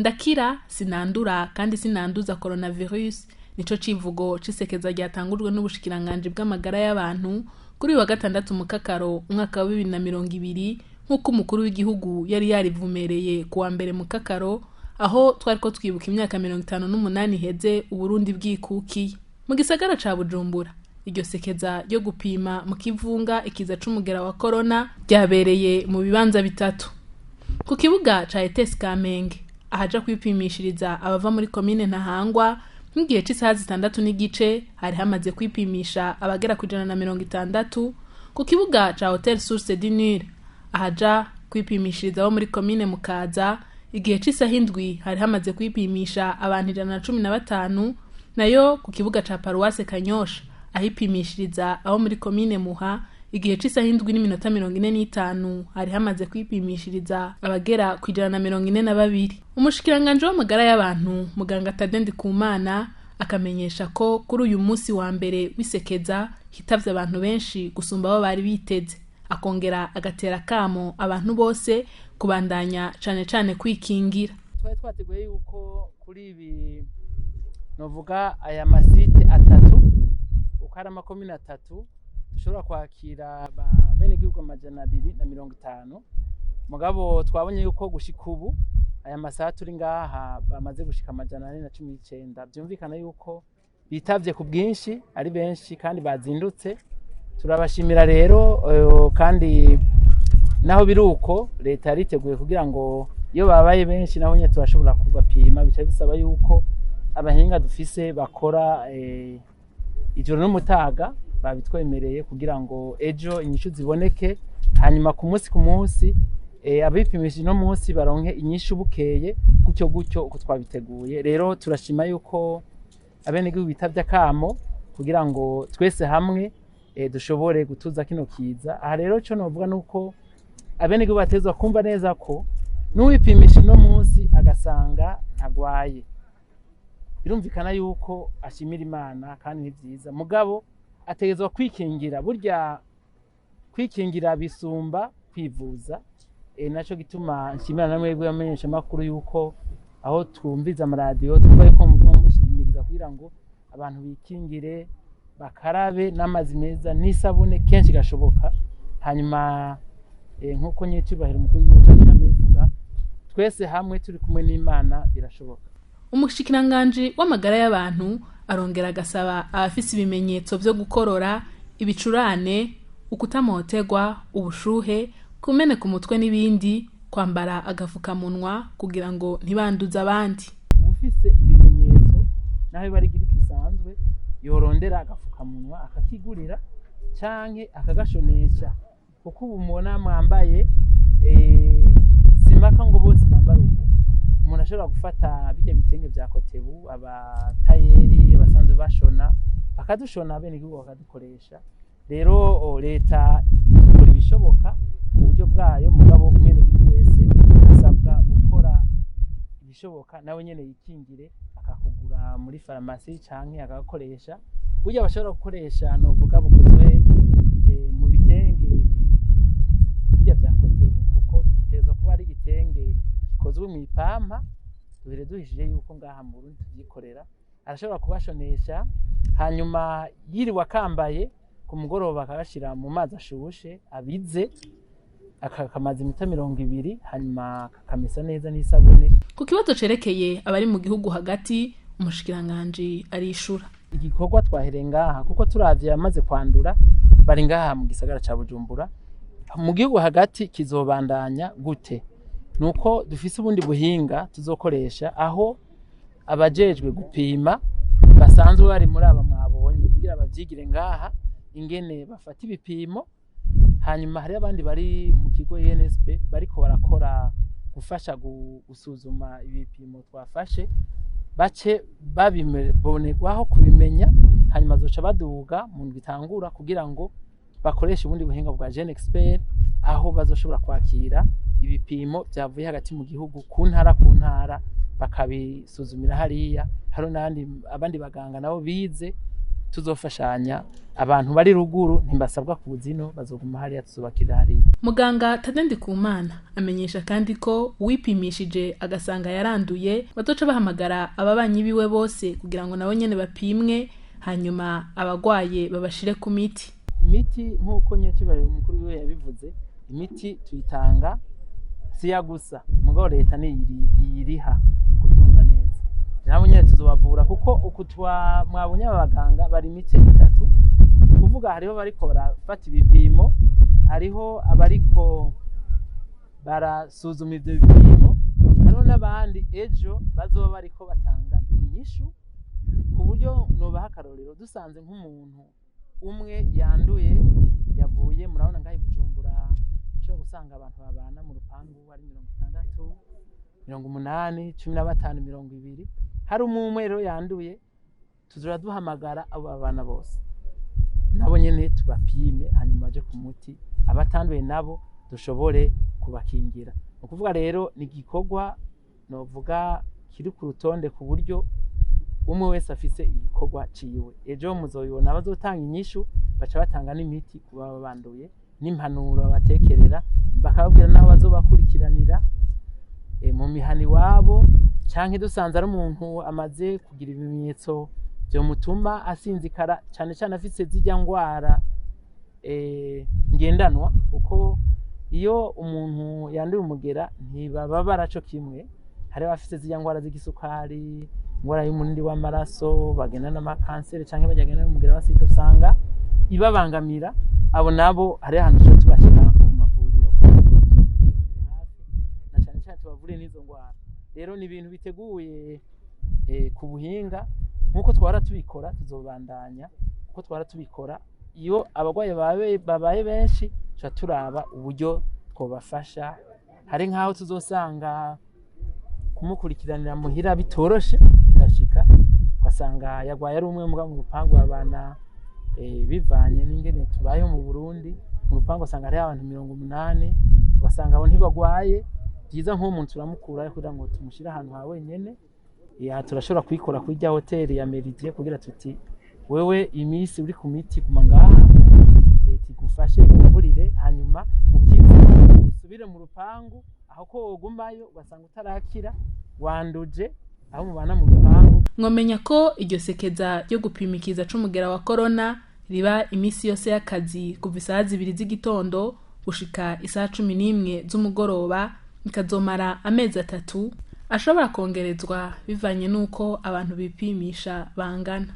Ndakira sinandura kandi sinanduza coronavirus, nico civugo c'isekeza ryatangujwe n'ubushikiranganji bw'amagara y'abantu kuri uyu wa gatandatu Mukakaro umwaka wa 2020, nk'uko umukuru w'igihugu yari yarivumereye ku wa mbere Mukakaro, aho twariko twibuka imyaka 58 iheze Uburundi bwikukiye. Mu gisagara ca Bujumbura, iryo sekeza ryo gupima mu kivunga ikiza c'umugera wa corona ryabereye mu bibanza bitatu. Ku kibuga ca ETS Kamenge, ahaja kwipimishiriza abava muri komine Ntahangwa, nk'igihe c'isaha 6:15 hari hamaze kwipimisha abagera ku 160. Ku kibuga ca Hotel Source du Nil, ahaja kwipimishiriza abo muri komine Mukaza, igihe c'isaha 7 hari hamaze kwipimisha abantu 115. Nayo ku kibuga ca Paruwase Kanyosha, ahipimishiriza abo muri komine Muha, igihe c'isaha 7:45 hari hamaze kwipimishiriza abagera ku 142. Umushikiranganji w'amagara y'abantu, muganga Tade Ndikumana, akamenyesha ko kuri uyu munsi wa mbere w'isekeza hitavye abantu benshi gusumba abo bari biteze, akongera agatera kamo abantu bose kubandanya cane cane kwikingira. Twari twateguye yuko kuri ibi novuga aya masite atatu uko ari amakomine atatu dushobora kwakira abenegihugu 250, mugabo twabonye yuko gushika ubu aya masaha turi ngaha bamaze gushika 419. Vyumvikana yuko bitavye ku bwinshi, ari benshi kandi bazindutse. Turabashimira rero, kandi naho biri uko leta yariteguye kugira ngo iyo babaye benshi naho nyene turashobora kubapima. Bica bisaba yuko abahinga dufise bakora ijoro n'umutaga, babitwemereye kugira ngo ejo inyishu ziboneke, hanyuma ku munsi ku munsi abipimishije uno munsi baronke inyishu bukeye, gutyo gutyo uko twabiteguye. Rero turashima yuko abenegihugu bitavye akamo kugira ngo twese hamwe dushobore gutuza kino kiza. Aha rero ico novuga nuko abenegihugu bategerezwa kumva neza ko n'uwipimisha uno munsi agasanga ntagwaye, birumvikana yuko ashimira Imana kandi ni vyiza, mugabo ategerezwa kwikingira. Burya kwikingira bisumba kwivuza. Naco gituma nshimira na mwebwe bamenyeshamakuru yuko aho twumviza amaradiyo twumva yuko muguma mushimiriza kugira ngo abantu bikingire, bakarabe n'amazi meza n'isabune kenshi gashoboka. Hanyuma nk'uko nyicubahiro umukuru w'igihugu cacu yama abivuga, twese hamwe turi kumwe n'Imana birashoboka. Umushikiranganji w'amagara y'abantu arongera agasaba abafise ibimenyetso vyo gukorora, ibicurane, ukutamoterwa, ubushuhe, kumeneka umutwe n'ibindi, kwambara agafukamunwa kugira ngo ntibanduze abandi. Uwufise ibimenyetso naho biba ari grippe isanzwe, yorondera agafukamunwa akakigurira canke akagashonesha, kuko ubu mubona mwambaye, simpaka ngo bose bambare. Ubu umuntu ashobora gufata birya bitenge vya kotebu, abatayeri abasanzwe bashona bakadushona, abenegihugu bakadukoresha. Rero leta ikora ibishoboka ku buryo bwayo, mugabo umwenegihugu wese asabwa gukora ibishoboka nawe nyene yikingire, akakugura muri farumasi canke akagakoresha. Burya bashobora gukoresha novuga bukozwe mu bitenge birya vya kotebu, kuko gitegerezwa kuba ari igitenge gikozwe mw'ipampa. Duhere duhishije yuko ngaha mu Burundi tuvyikorera. Arashobora kubashonesha, hanyuma yiriwe akambaye, ku mugoroba akagashira mu mazi ashushe abize, akakamaza iminota 20, hanyuma kakamesa neza n'isabune. Ku kibazo cerekeye abari mu gihugu hagati, umushikiranganji arishura. Igikorwa twahereye ngaha kuko turavye amaze kwandura bari ngaha mu gisagara ca Bujumbura. Mu gihugu hagati kizobandanya gute? Nuko dufise ubundi buhinga tuzokoresha, aho abajejwe gupima basanzwe bari muri aba mwabonye, kugira bavyigire ngaha ingene bafata ibipimo. Hanyuma hari abandi bari mu kigo INSP bariko barakora gufasha gusuzuma ibipimo twafashe, bace babibonerwaho kubimenya, hanyuma bazoca baduga mu ndwi itangura kugira ngo bakoreshe ubundi buhinga bwa Gene Expert, aho bazoshobora kwakira ibipimo vyavuye hagati mu gihugu ku ntara ku ntara, bakabisuzumira hariya. Hari n'abandi abandi baganga nabo bize Tuzofashanya, abantu bari ruguru ntibasabwa kuza ino, bazoguma hariya, tuzubakira hariya. Muganga Tade Ndikumana amenyesha kandi ko uwipimishije agasanga yaranduye, bazoca bahamagara ababanyi biwe bose kugira ngo nabo nyene bapimwe, hanyuma abagwaye babashire ku miti. Imiti, nk'uko nyakibare umukuru wiwe yabivuze, imiti tuyitanga siya gusa, mugabo leta iyiriha kutumva neza. Nabo nyene tuzobavura, kuko uku mwabonye aba baganga bari imice itatu, kuvuga hariho bariko barafata ibipimo, hariho abariko barasuzuma ivyo bipimo, hariho n'abandi ejo bazoba bariko batanga inyishu. Ku buryo nobaha akarorero, dusanze nk'umuntu umwe yanduye yavuye, murabona ngaho i Bujumbura ushobora gusanga abantu babana mu rupangu ari 60, 80, 15, 20. Hari umwe rero yanduye, tuzora duhamagara abo babana bose, nabo nyene tubapime, hanyuma baje ku muti. Abatanduye nabo dushobore kubakingira. Ni ukuvuga rero ni igikorwa novuga kiri ku rutonde, ku buryo umwe wese afise igikorwa ciwe. Ejo muzobibona, bazotanga inyishu, baca batanga n'imiti ku baba banduye, n'impanuro babatekerera, bakababwira n'aho bazobakurikiranira mu mihana iwabo, canke dusanze ari umuntu amaze kugira ibimenyetso vyomutuma asinzikara cane cane, afise zirya ngwara ngendanwa, kuko iyo umuntu yanduye umugera ntibababara co kimwe. Hari abafise zirya ngwara z'igisukari, ingwara y'umurindi w'amaraso, bagenda n'amakanseri, canke bagenda n'umugera wa sida, usanga ibabangamira. Abo nabo hari ahantu tuca tubashira nko mu mavuriro kugira ngo tubakurikiranire hafi, na cane cane tubavure n'izo ngwara. Rero ni ibintu biteguye ku buhinga, nk'uko twahora tubikora, tuzobandanya uko twahora tubikora. Iyo abagwayi babaye benshi, tuca turaba uburyo twobafasha. Hari nk'aho tuzosanga kumukurikiranira muhira bitoroshe, bigashika ugasanga yagwaye ari umwe, muga mu rupangu babana, bivanye n'ingene tubayeho mu Burundi, mu rupangu usanga hariho abantu 80, ugasanga abo ntibagwaye. Byiza nk'uwo muntu turamukurayo kugira ngo tumushyire ahantu ha wenyene. Ya, turashobora kuyikora kuri rya hoteli ya Meridien, kugira tuti wewe iminsi uri ku miti guma ngaha, leta igufashe ikugaburire, hanyuma ukize usubire mu rupangu, aho ko wogumayo ugasanga utarakira, wanduje aho mubana mu rupangu. Mwomenya ko iryo sekeza ryo gupima ikiza c'umugera wa korona riba iminsi yose y'akazi kuva isaha 2 z'igitondo gushika isaha 11 z'umugoroba, ikazomara amezi 3, ashobora kongerezwa bivanye n'uko abantu bipimisha bangana.